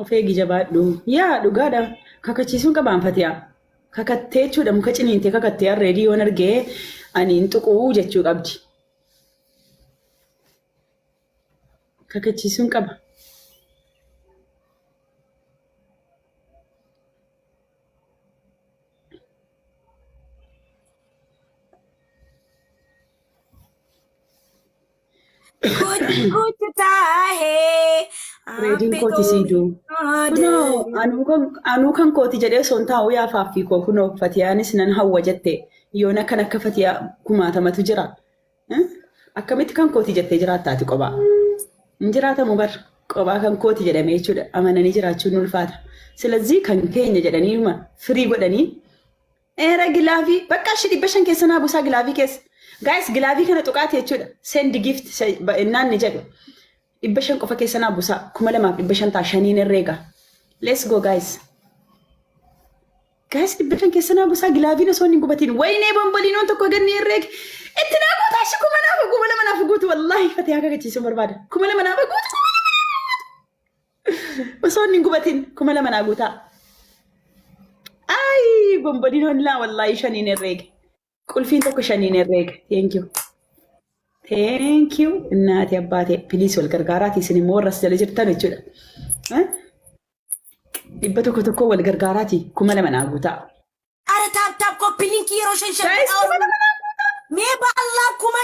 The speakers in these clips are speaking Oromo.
Of eegi jabaadhu. Yaa dhugaadha. Kakachiisuun qabaan fatiyaa. Kakattee jechuudha muka ciniintee kakattee arreedii yoon argee ani hin tuquu jechuu qabdi. Kakachiisuun qaba. कुछ कुछ tahe Reediin kooti siiduu. Kunoo anuu kan kooti jedhee osoo hin taa'u yaa faaffii koo kunoo fatiyaanis nan hawwa jette yoona kan akka fatiyaa kumaatamatu jira. Akkamitti kan kooti jettee jiraattaati qophaa? Hin jiraatamu bar qophaa kan kooti jedhamee jechuudha amananii jiraachuun ni ulfaata. Silazii kan keenya jedhanii firii godhanii Era gilaavii bakka ishii 500 keessa naa buusaa gilaavii keessa. Guys gilaavii kana tuqaati jechuudha. Send gift innaan ni jedhu. 500 qofa keessa naa buusaa 2500 ta'a shaniin herreega. Let's go guys. Guys 500 keessa naa buusaa gilaaviin osoo hin gubatiin. Wayinee bomboliinoon tokko ganni herreege. Itti naa guutaa ishii 2000 2000 naaf guutu wallaahi fatee akka gachiisuun barbaada. 2000 naaf guutu 2000 naaf guutu. Osoo hin gubatin 2000 naa guutaa. Ay bomboliinoon laa wallaahi shaniin herreege. Qulfiin tokko shaniin herreege. Thank you. Thank you. Innaati abbaatee. Please wal gargaaraati isin immoo warra as jala jirtan jechuudha. 100 tokko wal gargaaraati 2000 naa guutaa. Ara tap tap copy link yeroo shan shan Guys, 2000 naa guutaa. Mee baallaa kuma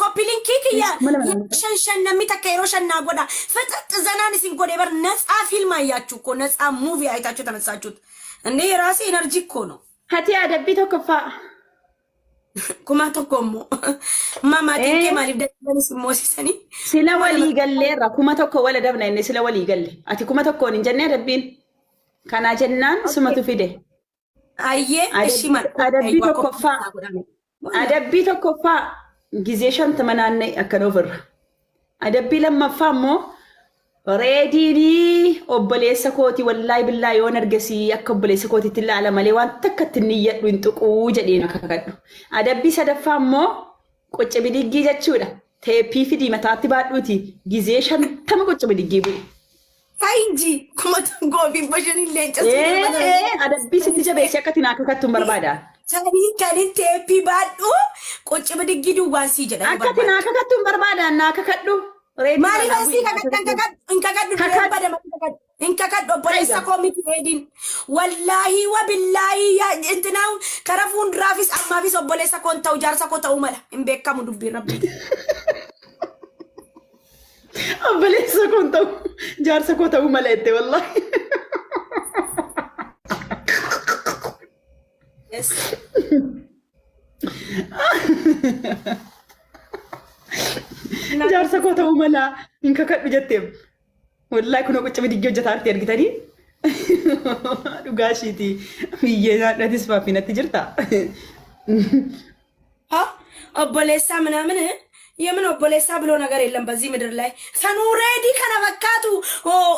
copy link kiyya 2000 naa yeroo guutaa. shan shan namni takka yeroo shan naa godha. ፍጥጥ ዘናን isin godhe bar ነፃ ፊልም አያችሁ እኮ ነፃ ሙቪ አይታችሁ ተነሳችሁት እንዴ? የራሴ ኤነርጂ እኮ ነው። Hati adabbii tokkoffaa. 1000 immoo maatiin kee maaliif dadhabanis moosisanii Sila 2000 walii galleerra 1000 wal adabna inni sila walii galle. Ati 1000n hin jennee adabbiin. Kanaa jennaan sumatu fide. Ayyee እሺ maal Adabbii tokkoffaa. Adabbii tokkoffaa gizee 50 naanna'e akkana ofirra. Adabbii lammaffaa immoo reediinii obboleessa kooti wallaahi billaa yoon argesii akka obboleessa kootiitti ilaala malee waan takka itti niyyadhu hin tuquu jedheen akka kakadhu. Adabbii sadaffaa immoo qocce bidiggii jechuudha. Teeppii fidii mataatti baadhuuti gizee 50 qocce bidiggii bu'i. Faayinji 1500 leenca Adabbii sitti jabeessee akka ati naa kakattu hin barbaada. Sanii kan teeppii baadhu qocce bidiggii duwwaan sii jedha. Akka ati naa kakattu hin barbaada naa kakadhu. Reedii Maaliif naa asii bu'i. kakadhu hin kakadhu Kakadhu. dureen badama hin kakadhu hin kakadhu obboleessa koo miti reediin wallaahi wabillaahi yaa intinaa kara fuulduraafis ammaafis obboleessa koo hin ta'u jaarsa koo ta'uu mala hin beekamu dubbiin rabbii. Obboleessa koo hin ta'u jaarsa koo ta'uu mala jette wallaahi. Yes. Jaarsa koo ta'uu mala hin kakadhu jetteem. Wallaahi kunoo quccami diggee hojjetaa jirti argitanii. Dhugaa ishiiti. Biyyee nyaadhatis faaffinatti jirta. ሀ obboleessa ምናምን የምን obboleessa ብሎ ነገር የለም በዚህ ምድር ላይ ሰኑ ሬዲ ከነበካቱ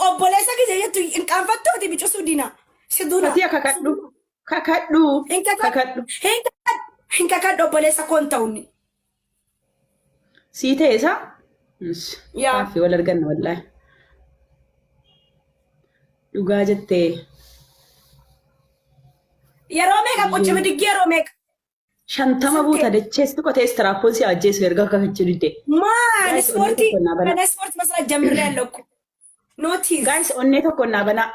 obboleessa ጊዜ jettu hin bicusu dina siduna Fatii kakadhu. Kakadhu. Kakadhu. hin kakadhu obboleessa koo hin ta'unni Sii ta'e isaa? Yaa. Faaffii wal arganna wallaahi. Dhugaa jettee. Yeroo meeqa qucci bidiggii yeroo meeqa 50 buuta dachees tuqatee istiraappoon si ajjeesu erga kakachuu didde. ማን Guys, onnee ስፖርቲ tokko naa banaa. ገና ስፖርት መስራት ጀምሬያለሁ እኮ ኖቲስ Guys, onnee tokko naa banaa.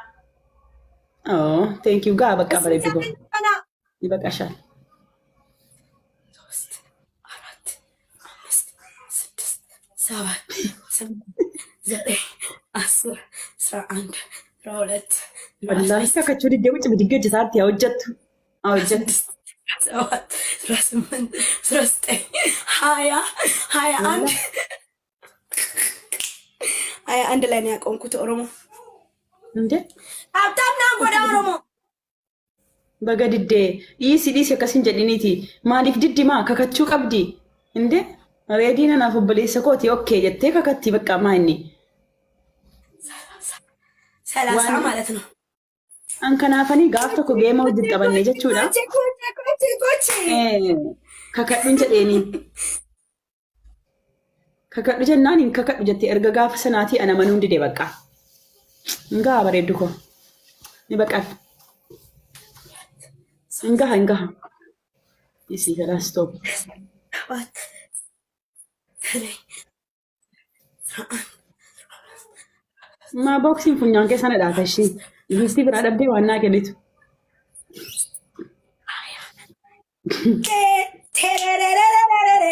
Oh, thank you. Gaa bakka bareedu koo. Ni baqashaan. ሶስት አራት አምስት ስድስት ሰባት ስምንት ዘጠኝ 10 11 12 Wallaahi kakachuu diddee qucci bidiggee hojjetaa jirti haa hojjettu. Haa hojjettu. 7 18 19 20 21 21 ላይ ነው ያቆምኩት። ኦሮሞ እንዴ ሀብታም ና ጎዳ ኦሮሞ Baga diddee dhiisi dhiisi akkas hin jedhiniiti. Maaliif diddi maa kakachuu qabdi? Inde reediin anaaf obboleessa kooti okkee jettee kakatti bakka maa inni. 30 Waan ማለት ነው። an kanaafanii gaaf tokko geema wajjin taphanne jechuudha. ኮቼ ኮቼ ኮቼ ኮቼ Kakadhuun jedheeni. Kakadhu jennaan hin kakadhu jettee erga gaafa sanaatii ana manuun dide bakka. Hin gaha bareeddu koo. Ni baqal. Hin gaha hin gaha. Isii karaa stop. ሰባት ዘጠኝ Maa booksiin funyaan keessa na dhaata ishii. Giiftii biraa dhabdee waan naa kennitu. ቴሬሬሬሬሬ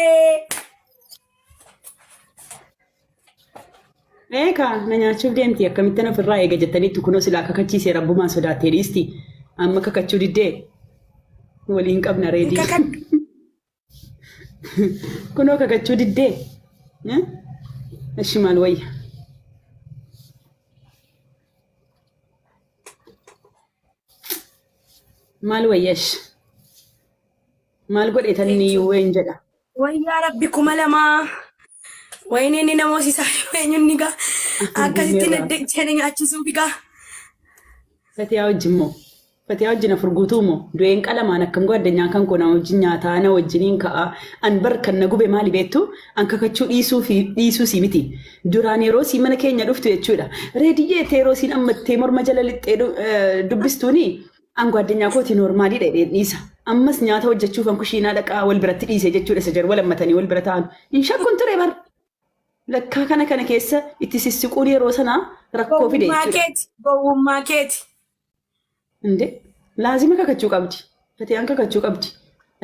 Eekaa na nyaachuuf deemti akkamittan ofirraa eega jettaniittu kunoo silaa kakachiisee rabbumaan sodaattee dhiisti. Amma kakachuu diddee waliin qabna reedii. Kunoo kakachuu diddee. Ishi maal wayya? Maal wayya ishi? Maal godhe tanni ween jedha. Wayyaa rabbi 2000 ወይኔ inni nama hosiisaa eenyuun ni gaa akkasitti na nyaachisuuf gaa. Fatiyaa wajjin moo? Fatiyaa wajjin afur guutuu moo? Du'een qalamaan akkam gwaddanyaan kan koo na wajjin nyaataa na wajjiniin ka'a. An bar kan na gube maali beektu? An kakachuu dhiisuu fi dhiisuu sii miti. Duraan yeroo sii mana keenya dhuftu jechuudha. Reediyyee ta'e yeroo siin ammattee morma jala lixxee dubbistuuni an gwaddinyaa kooti noormaalii dha jedheen dhiisa. Ammas nyaata hojjechuuf an kushiinaa dhaqaa wal biratti dhiise jechuudha isa jedhu wal hammatanii wal bira taa'an. Hin shakkun ture bar. Lakkaa kana kana keessa itti sissiquun yeroo sanaa rakkoo fide Gowwummaa jechuudha. keeti. Gowwummaa keeti. Inde laazima kakachuu qabdi. Fatiyaan kakachuu qabdi.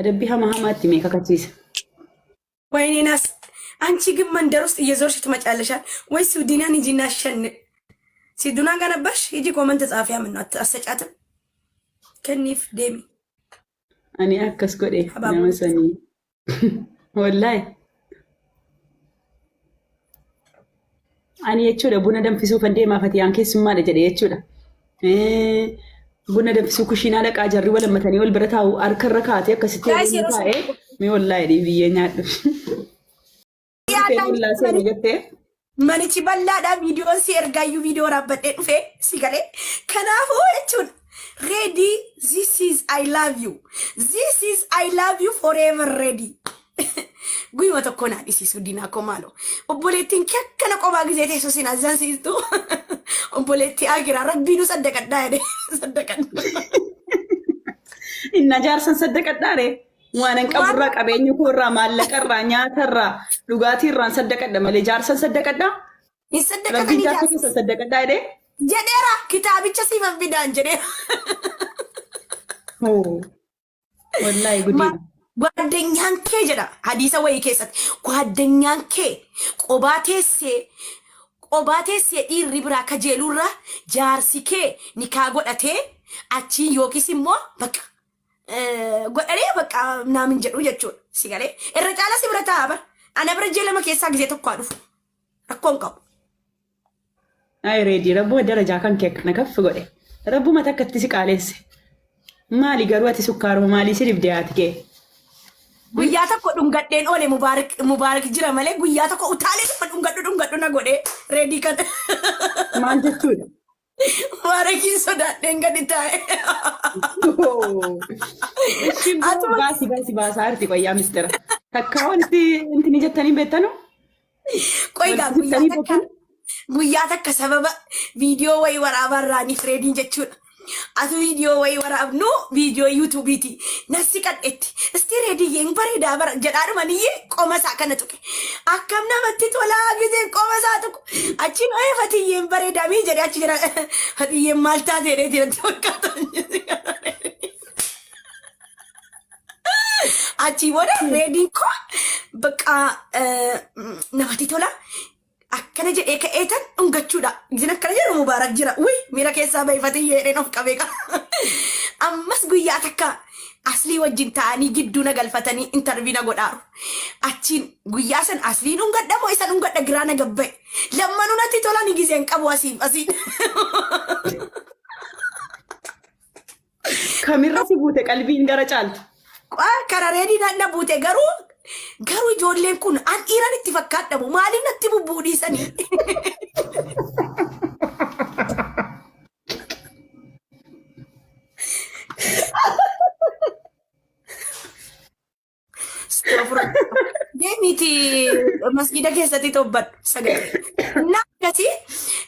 Adabbii hamaa hamaatti mee kakachiisa. ወይኔ ናስ አንቺ ግን መንደር ውስጥ እየዞርሽ ትመጫለሻል ወይ? ሱዲናን ሂጂና ሸን ሲዱና ጋር ነበርሽ። ሂጂ ኮመንት ጻፊያ። ምን ነው አሰጫትም? ከኒፍ ዴሚ Ani akkas godhe ሀባቡ nama sanii. Wallaahi. Ani jechuudha buna danfisuufan deemaa fatiyaan keessummaadha jedhe jechuudha. Buna danfisuu kushiinaa dhaqaa jarri wal hammatanii wal bira taa'u harka irra kaatee akkasitti yeroo ጋይስ inni yeroo taa'ee mee wallaahi biyyee nyaadhu. Dhufee ollaa seenu jettee. Manichi bal'aadha viidiyoon si ergaayyuu viidiyoo raabbadhee dhufee si galee kanaafuu jechuun ready this is I love you this is I love you forever ready guyyuma tokko naa dhisiisu diinaa koo maaloo obboleettiin kee akkana qophaa gisee teessu sin azzansiistu obboleettii agiraa rabbiinuu saddaqadhaa jedhe saddaqadhaa. Inna jaarsan saddaqadhaare. Waan hin qaburraa qabeenya koo irraa maallaqa irraa nyaata irraa dhugaatii irraan saddaqadha malee jaarsan saddaqadhaa. Hin Rabbiin saddaqatanii jaarsa jaarsa. keessa saddaqadhaa jedhee. Jedheera kitaabicha siifan fidaan jedheera. Hoo. Wallaahi gudiidha. Gwaddanyaan kee jedha hadiisa wayii keessatti. Gwaddanyaan kee qobaa teessee qobaa teessee dhiirri biraa kajeelurra jaarsi kee nikaa godhatee achiin yookiis immoo bakka godhanee bakka naamin jedhu jechuudha. Si galee irra caala si bira taa'a bara. Ana bira ji'a 2 keessaa gisee tokko haa dhufu. Rakkoon qabu. Ay reedii rabbuma darajaa kan kee akkana kaffi godhe. Rabbuma takkatti si qaaleesse. Maali garuu ati sukkaaruma maalii si dibdee haati kee? Guyyaa tokko dhungadheen oole Mubaarak Mubaarak jira malee guyyaa tokko utaalee dhuma dhungadhu dhungadhu na godhee reedii kana. Maal jechuudha? Mubaarakiin sodaadheen gadi taa'e. Ishiin immoo Atuma baasii baasii baasaa jirti qoyyaa mistira. Takkaa wanti inti ni jettanii beektanu? Qoygaa Wanti guyyaa jettanii takka beektanu? guyyaa takka sababa viidiyoo wayii waraabarraaniif reediin jechuudha. Atu viidiyoo wayii waraabnu viidiyoo yuutuubiiti. Nasi qadhetti. Isti reediyyeen bareedaa bara jedhaadhuma niyyee qoma isaa kana tuqe. Akkam namatti tolaa giseen qoma isaa tuqu. Achiin ooyee fatiyyeen bareedaa mii jedhee achi jira. Fatiyyeen maal taatee jedhee natti fakkaata. Achii booda reediin koo bakka namatti tola. Akkana jedhee ka'ee tan dhungachuudha. Isin akkana jedhu Mubaarak jira. Uy miira keessaa bahe fatiyyee jedheen of qabee qaba. Ammas guyyaa takka aslii wajjin ta'anii gidduu na galfatanii intarvii na godhaaru. Achiin guyyaa san aslii dhungadha moo isa dhungadha giraa na gabba'e. Lammanuu natti tolan gizeen qabu asiif asiin. Kamirra si buute qalbiin gara caaltu? Kara reedii na buute garuu garuu ijoolleen kun an dhiiran itti fakkaadhamu maaliif natti bubbuu dhiisanii? Deemiti masgiida keessatti tobbadhu sagalee. Na akkasii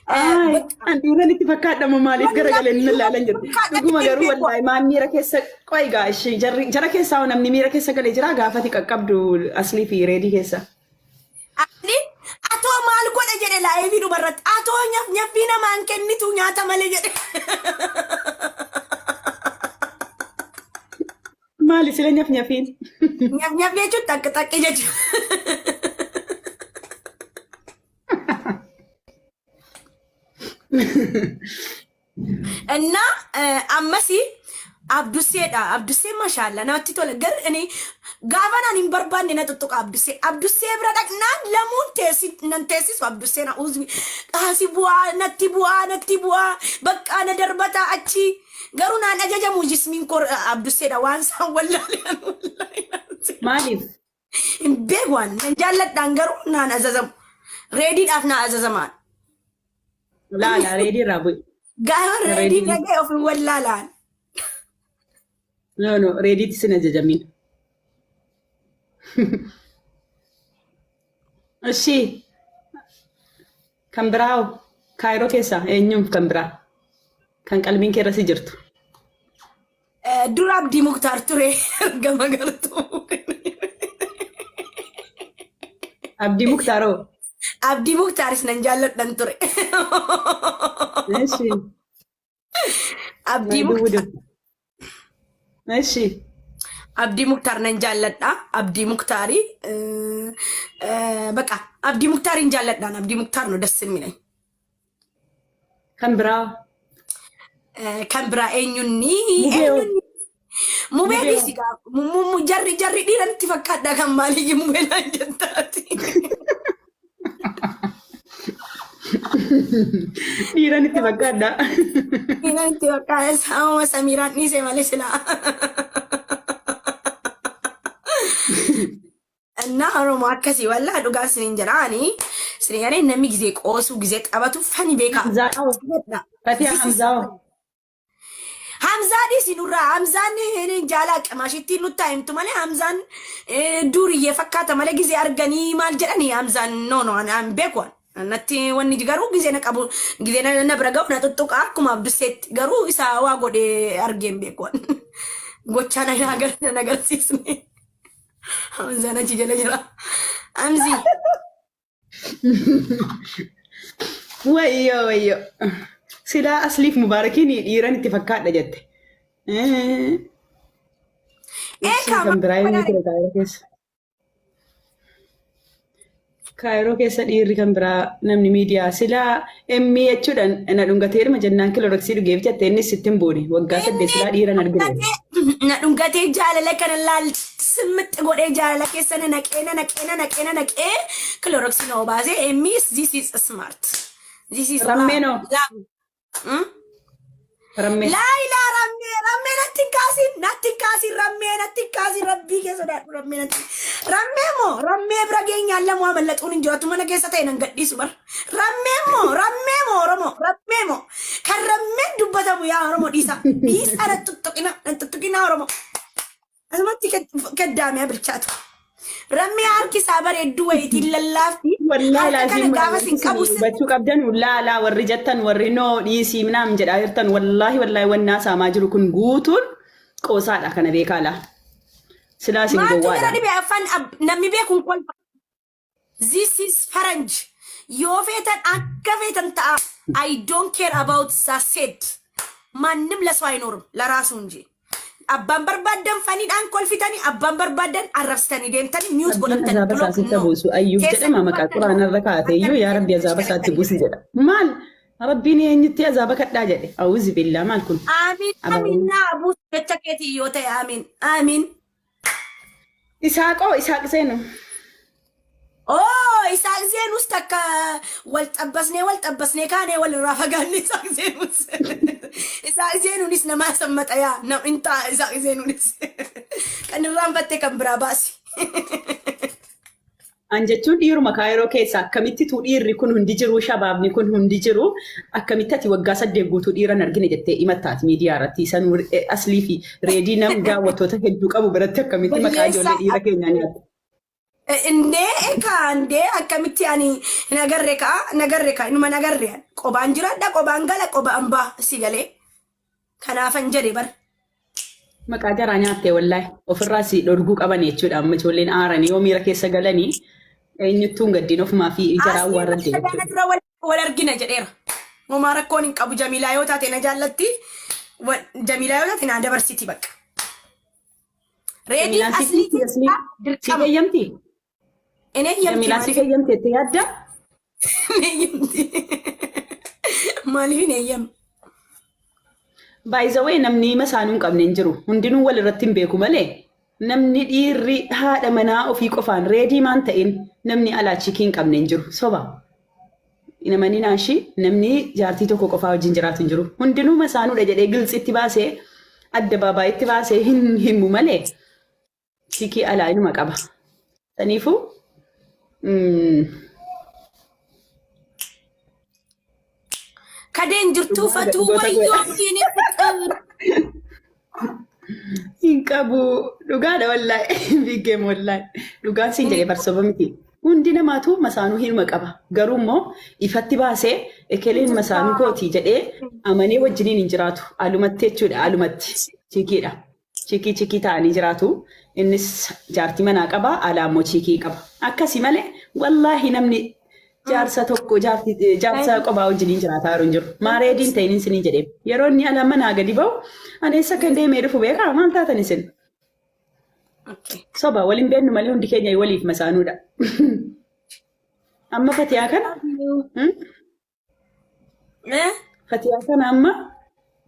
Ay, an dhiiran itti fakkaadhama maaliif garagalee inni ilaalan jiru. Dhuguma garuu wallaahi maan miira keessa qoy gaa ishee jarri jara keessaa hoo namni miira keessa galee jira gaafati qaqqabdu Aslii fi Reedii keessa. Asliin atoo maal godha jedhe live dhumarratti, atoo nyaf nyaffii namaan kennitu nyaata malee jedhe. Maali sila nyaf nyafiin? Nyaf nyaffii jechuun takka takki jechuudha. እና ammasi Abdusseedha. Abdusseen mashaalla namatti tola. Gar ani gaafa naan hin barbaanne na tuttuqa Abdussee. Abdussee bira dhaqnaan lamuun teessi nan teessisu Abdusseen a'uuzbi. Asi bu'aa, natti bu'aa, natti bu'aa, bakka na darbataa achi. Garuu naan ajajamu jismiin koo Abdusseedha waan isaan wallaalee wallaahi. Maaliif? Hin beeku waan nan jaalladhaan garuu naan ajajamu. Reediidhaaf naa ajajamaan. Laala Reedii irraa bu'i. Gaafa Reedii Reediin dhaga'e of hin wallaalaan. No, no, Reediitti sin ajajamin. Ishii kan biraa hoo? Kaayiroo keessaa eenyuun kan biraa? Kan qalbiin kee irra si jirtu. Dura Abdii Muktaar ture gama gartuu. Abdii Muktaaroo. Abdii Muktaaris nan jaalladhan ture. Ishii. Abdii Duwwu Muktaar. duwwu. Ishii. Abdii Muktaar nan jaalladha. Abdii Muktaari በቃ Abdii Muktaarin jaalladhaan Abdii Muktaar ነው ደስ የሚለኝ። Kan biraa. Kan biraa eenyunni Mubee hoo? eenyunni Mubee Mubee hoo? dhiisi gaa jarri jarri dhiiranitti fakkaadha kan maaliyyi Mubee naan jettaati. Dhiiran itti fakkaadha. Dhiiranitti fakkaata saama Samiiraan dhiise malee silaa. እና Oromoo akkasii wallaa dhugaa isiniin jedhaani isin jedhee namni gizee qoosuu gizee taphatu fani beekaa. Hamzaa hoo? Fatiha This is Hamzaa hoo? Hamzaa dhiisi nurraa. Hamzaan jaalaa qimaashittiin nutti haa himtu malee Hamzaan duriyyee fakkaata malee gizee arganii maal jedhanii Hamzaan no no an beeku natti wanni garuu gizee na qabu gizee na bira ga'u na tuttuqa akkuma Abdusseetti garuu isaa waa godhee argeen beeku gochaa na na agarsiisne. Hamzaan achi jala jira. Hamzi. Wayyoo wayyoo. Silaa Asliif Mubaarakiin dhiiran itti fakkaadha jette. Eekaa Kan biraa eenyu ture Kaayiroo keessa? Kaayiroo keessa dhiirri kan biraa namni miidiyaa silaa emmii jechuudhaan na dhungateeruma jennaan Clorox dhugeef jette innis sitti hin buune. Waggaa 8 silaa dhiiran argine. Na dhungatee jaalala kana laal simmitti godhee jaalala keessa na naqee na naqee na naqee na naqee Clorox na obaasee emmiis this is smart. This is love. Rammeenoo? Love. Rammee. Laa ilaa rammee rammee natti hin kaasin natti hin kaasin rammee natti hin kaasin rabbii keessa sodaadhu rammee natti rammee moo rammee bira geenyaan lamoo amallaxuun hin jiraatu mana keessa ta'e nan gadhiisu bar rammee moo rammee moo Oromoo rammee moo kan rammeen dubbatamu yaa Oromoo dhiisa dhiisa nan tuttuqina nan tuttuqina Oromoo asumatti kaddaamee bilchaatu rammee harki isaa bareedduu wayiitiin lallaafti Wallaahi harka kana laaziin gaafa sin qabu hubachuu qabdan laalaa warri jettan warri noo dhiisii minaam jedhaa jirtan wallaahi wallaahi wannaa saamaa jiru kun guutuun qoosaadha kana beekaa laa. Silaa isin Maaltu gara gowwaadha. dhibee afaan namni beekuun kolfa. This is faranj. Yoo feetan akka feetan ta'a. I don't care about said. ማንም ለሰው አይኖርም ለራሱ እንጂ። Abbaan barbaaddan faniidhaan kolfitanii abbaan barbaaddan arrabsitanii deemtanii mute Rabbiin godhatanii azaaba isaa block sitti no. buusu. Ayyuub Keessa jedhama maqaa dubbattan quraana irra kaa'ate iyyuu yaa Rabbi azaaba isaatti buusi jedha. Maal Rabbiin eenyutti azaaba kadhaa jedhe? Awuzi billaa maal kun? Amiin Abaaboo. amiin naa buusu jecha keetii yoo ta'e amiin amiin. Isaaqoo Isaaq seenu. Oh, Isaaq Zeenus takka wal xabbasnee wal xabbasnee kaanee wal irraa fagaanne Isaaq Zeenus. Isaaq Zeenuunis nama sammaxa yaa nam in ta'a Isaaq Zeenuunis. Kan irraanfatte kan biraa baasi. An jechuun dhiiruma Kaayiroo keessa akkamitti tuu dhiirri kun hundi jiru shabaabni kun hundi jiru akkamitti ati waggaa 8 guutuu dhiiran argine jettee himattaati miidiyaa irratti isan Aslii fi Reedii nam daawwattoota hedduu qabu biratti akkamitti maqaa Balleessaa ijoollee dhiira keenyaa nyaatu. Indee ekaa indee akkamitti ani hin agarre ka'a hin agarre ka'a inuma hin agarre ani. Qobaan jiraadha qobaan gala qobaan ba'a si galee. Kanaafan jedhe bar. Maqaa jaraa nyaattee wallaahi ofirraa si dhorguu qaban jechuudha. Amma ijoolleen aaranii yoo miira keessa galanii eenyuttuu hin gaddiin ofumaa fi jaraa Asii warradde Ramadaana jechuudha. dura wal argina jedheera. Homaa rakkoon hin qabu Jamiilaa yoo taate na jaallatti. Jamiilaa yoo taate naa dabarsiti bakka. Reediin Jamiilaan si aslii dhiisti aslii keessaa si dirqama. eeyyamti? Hin eeyyamti Jamiilaan si maaliif eeyyamti jettee yaadda? hin eeyyamti? Maaliif hin eeyyamne? By the way namni masaanuu hin qabne hin jiru. Hundinuu wal irratti hin beeku malee namni dhiirri haadha manaa ofii qofaan reedii maan ta'in namni alaa chiikii hin qabne hin jiru. Soba. Namani naashii namni jaartii tokko qofaa wajjin jiraatu hin jiru. Hundinuu masaanuudha jedhee giltsitti baasee adda baabaayitti baasee hin himu malee chiikii alaa inuma qaba. Saniifuu Kadeen jirtuu dhugaa fatuu goota wayyoo godha. abdiin fiqir. Hin qabu. Dhugaadha wallaahi. Big game wallaahi. Dhugaan siin jedhee barsoba miti. Hundi namaatu masaanuu hinuma qaba. Garuu immoo ifatti baasee ekeleen masaanuu kooti jedhee amanee wajjiniin hin jiraatu. Alumatti jechuudha. Alumatti. Chiikiidha. Chiikii chiikii ta'anii jiraatu. Innis jaartii manaa qaba. Alaa immoo chiikii qaba. Akkasii malee wallaahi namni jaarsa tokko jaarsa qophaa wajjiniin jiraataa yeroo hin jiru. Maareediin ta'in isiniin jedhee. Yeroo inni ala manaa gadi ba'u ani eessa akka deemee dhufu beekaa maal taatan isin? Soba waliin beennu malee hundi keenya waliif masaanuudha. Amma fatiyaa kana Fatiyaa kana amma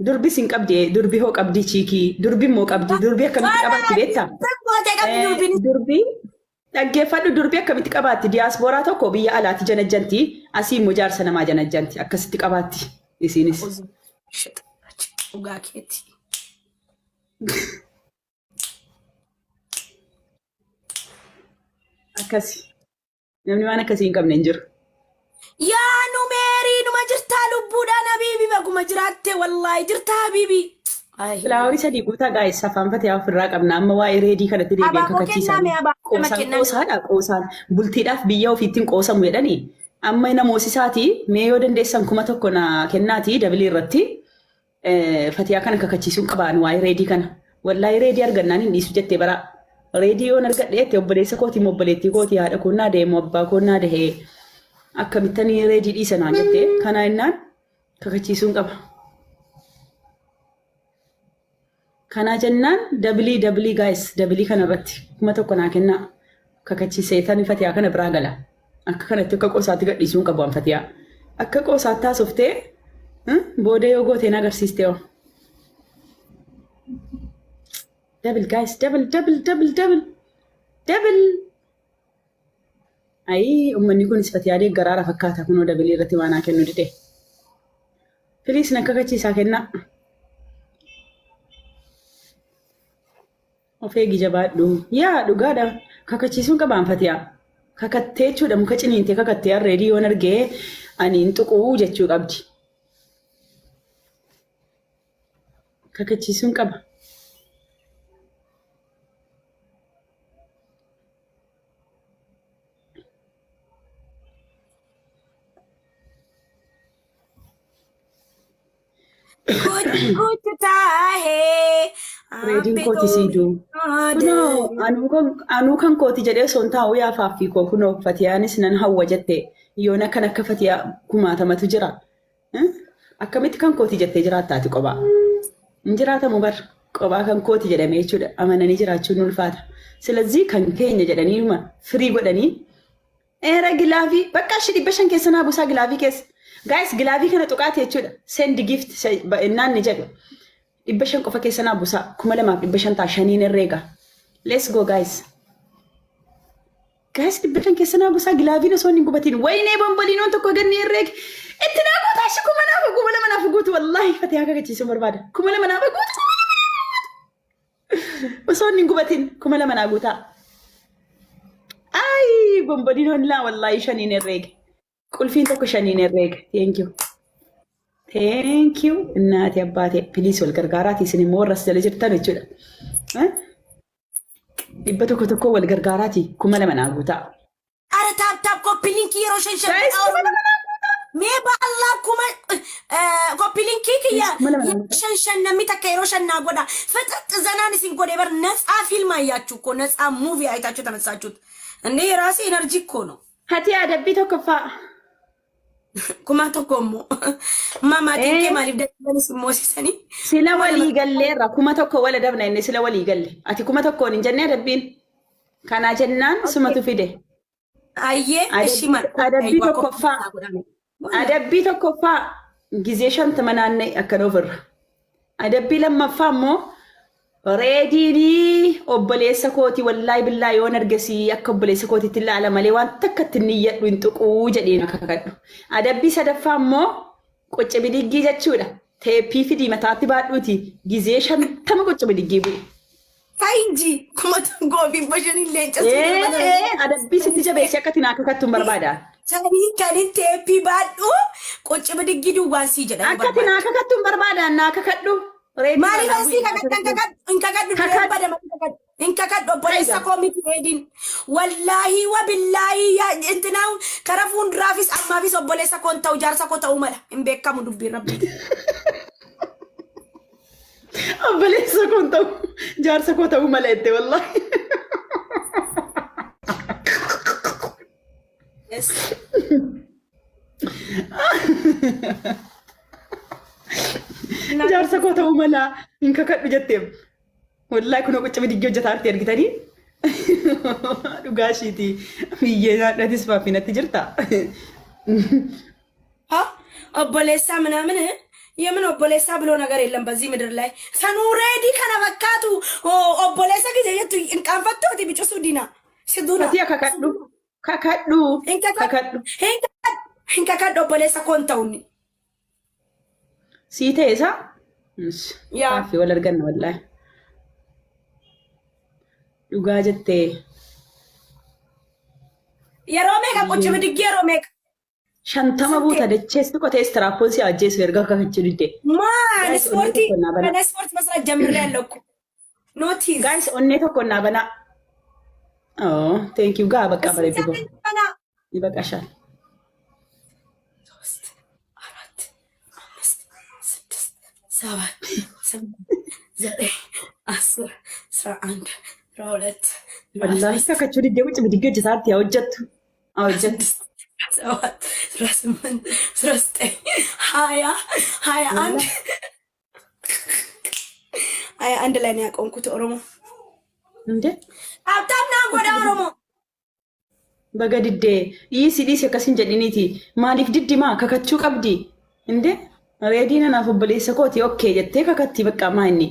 durbis hin qabdi durbi hoo qabdi chiikii durbi immoo qabdi durbi akkamitti qabaatti beektaa? Gootee qabdi durbiin. Durbi dhaggeeffadhu durbi akkamitti qabaatti diyaaspooraa tokko biyya alaatti janajjanti asii immoo jaarsa namaa janajjanti akkasitti qabaatti isiinis. Dhugaa keeti. Akkasi namni waan akkasii hin qabne hin jiru. Yaa nu meerii numa jirtaa lubbuudhaan habiibi baguma jiraatte wallaahi jirtaa habiibi. Ay. Flowerii sadii guutaa gaa'es afaan fatiyaa ofirraa qabna amma waa'ee reedii kanatti deebi'ee Abaaboo kakachiisan. kenname abaaboo nama Qoosaan kenname. qoosaadha qoosaan bultiidhaaf biyya ofiittiin qoosamu jedhanii amma namoosisaati mee yoo dandeessan 1000 na kennaati dabilii irratti fatiyaa kana kakachiisuun qabaan waa'ee reedii kana. Wallaahi reedii argannaan hin dhiisu jettee bara reedii yoon argadhe jette obboleessa kootii moo obboleettii kootii haadha koo naa deemu abbaa koo naa dahee akkamittanii reedii dhiisanaan jettee kanaa innaan kakachiisuun qaba. Kanaa jennaan dabilii dabilii gaayis dabilii kana irratti 1000 naa kennaa kakachiisee tani fatiyaa kana biraa gala. Akka kanatti akka qoosaatti gadhiisuun qabu an fatiyaa. Akka qoosaatti haasoftee booda yoo gooteen agarsiistee hoo. Double guys double double double double double. Ayii uummanni kunis fatiyaa deeggaraara fakkaata kunoo dabilii irratti waan haa kennu dide. Please na kakachiisaa kennaa. Of eegi jabaadhu. Yaa dhugaadha. Kakachiisuun qabaan fatiyaa. Kakattee jechuudha muka ciniintee kakattee harreedii yoon argee ani hin tuquu jechuu qabdi. Kakachiisuun qaba. Kuch kuch taahee. Reediin kooti siiduu. Kunoo anuu kan kooti jedhee osoo hin taa'u yaa faaffii koo kunoo fatiyaanis nan hawwa jette yoona kan akka fatiyaa kumaatamatu jira. Akkamitti kan kooti jettee jiraattaati qophaa? Hin jiraatamu bar qophaa kan kooti jedhamee jechuudha amananii jiraachuun ulfaata. Silazii kan keenya jedhanii firii godhanii Era gilaavii bakka ishee 500 keessa naa buusaa gilaavii keessa. Guys gilaavii kana tuqaati jechuudha. Send gift innaan ni jedhu. 500 qofa keessa naa buusaa 2500 ta'a shaniin herreega. Let's go guys. Guys 500 keessa naa buusaa gilaaviin osoo hin gubatiin. Wayinee bomboliinoon tokko ganni herreega. Itti naa guutaa ishee 2000 2000 naaf guutu wallaahi fatee akka gachiisuu barbaada. 2000 naaf guutu. Osoo inni hin gubatin 2000 naa guutaa. Ayi bomboliinoon laa wallaahi shaniin herreege. Qulfiin tokko shaniin herreege. Thank you. Thank you. Innaati abbaate. Please wal gargaaraati isin immoo warra as jala jirtan jechuudha. 100 tokko wal gargaaraati 2000 naa guutaa. Ara tap tap copy link yeroo shan shan. Guys, 2000 naa guutaa. Mee baallaa kuma copy link kiyya 2000 naa yeroo guutaa. shan shan namni takka yeroo shan naa godha. ፍጥጥ ዘናን isin godhe bar ነፃ ፊልም አያችሁ እኮ፣ ነፃ movie አይታችሁ ተነሳችሁት እንዴ? የራሴ energy እኮ ነው። Hati adabbii tokkoffaa. 1000 immoo maatiin kee Ee maaliif dadhabanis moosisanii sila 2000. Walii galleerra 1000 wal adabna inni sila walii galle. Ati 1000n hin jennee adabbiin. Kana jennaan sumatu fide. Ayyee እሺ maal Adabbii tokkoffaa. Adabbii tokkoffaa gizee 50 naanna'e akkana ofirra. Adabbii lammaffaa immoo reediinii obboleessa kooti wallaahi billaa yoon argesii akka obboleessa kootiitti ilaala malee waan takka itti niyyadhu hin tuquu jedheen akka kakadhu. Adabbii sadaffaa immoo qocce bidiggii jechuudha. Teeppii fidii mataatti baadhuuti gizee 50 qocce bidiggii bu'e. ታይ እንጂ 1500 leenca Ee adabbii sitti jabeessee akka ati naa kakattu hin barbaada. Sanii kanin teeppii baadhu qocce bidiggii duwwaan sii jedha. Akka ati naa kakattu hin barbaada, naa kakadhu. Reedii Maaliif irraa asii naa kakadhu? Hin kakadhu. Kakadhu. Badama hin kakadhu. Obboleessa koo miti reediin. Wallaahi wa billaahi yaa intinaa kara fuulduraafis ammaafis obboleessa koo hin ta'u, jaarsa koo ta'uu mala, hin beekamu dubbiin rabbi. Obboleessa koo hin ta'u, jaarsa koo ta'uu mala jette wallaahi. Yes. Jaarsa koo ta'uu mala hin kakadhu jetteem. Wallaahi kunoo qocca bidiggii hojjetaa jirti argitanii? Dhugaa ishiiti. Biyyee nyaadhatis faaffinatti jirta. ሀ obboleessa ምናምን የምን obboleessa ብሎ ነገር የለም በዚህ ምድር ላይ። Sanuu reedii kana fakkaatu obboleessa ጊዜ jettu hin qaanfattooti bicusuu diina siduuna. Fatii kakadhu. Kakadhu. Hin kakadhu. Kakadhu. Hin kakadhu, obboleessa koo hin ta'unni. Sii ta'e isaa? Yaa. Faaffii wal arganna wallaahi. Dhugaa jettee. Yeroo meeqa qocce bidiggii, yeroo meeqa? 50 buuta dacheessi qotee istiraappoon si ajjeesu erga kakachuu didde. ማን Guys, onnee ስፖርቲ tokko naa banaa. ገና ስፖርት መስራት ጀምሬያለሁ እኮ ኖቲስ። Guys, onnee tokko naa banaa. Oh, thank you. Gaa bakka bareedu koo. ገና ይበቃሻል። ሶስት፣ አራት፣ አምስት፣ ስድስት፣ ሰባት፣ ስምንት፣ ዘጠኝ፣ 10፣ 11፣ 12፣ Wallaahi kakachuu diddee wucci bidiggee hojjetaatti haa hojjettu. Haa hojjettu. 16፣ 7፣ 18፣ 19፣ 20፣ 21፣ 21 ላይ ነው ያቆምኩት። ኦሮሞ እንዴ ሀብታም ና ጎዳ ኦሮሞ። Baga diddee, dhiisi dhiisi akkas hin jedhiniiti. Maaliif diddimaa kakachuu qabdi? እንዴ reediin anaaf obboleessa kooti okay jettee kakatti bakka maa inni.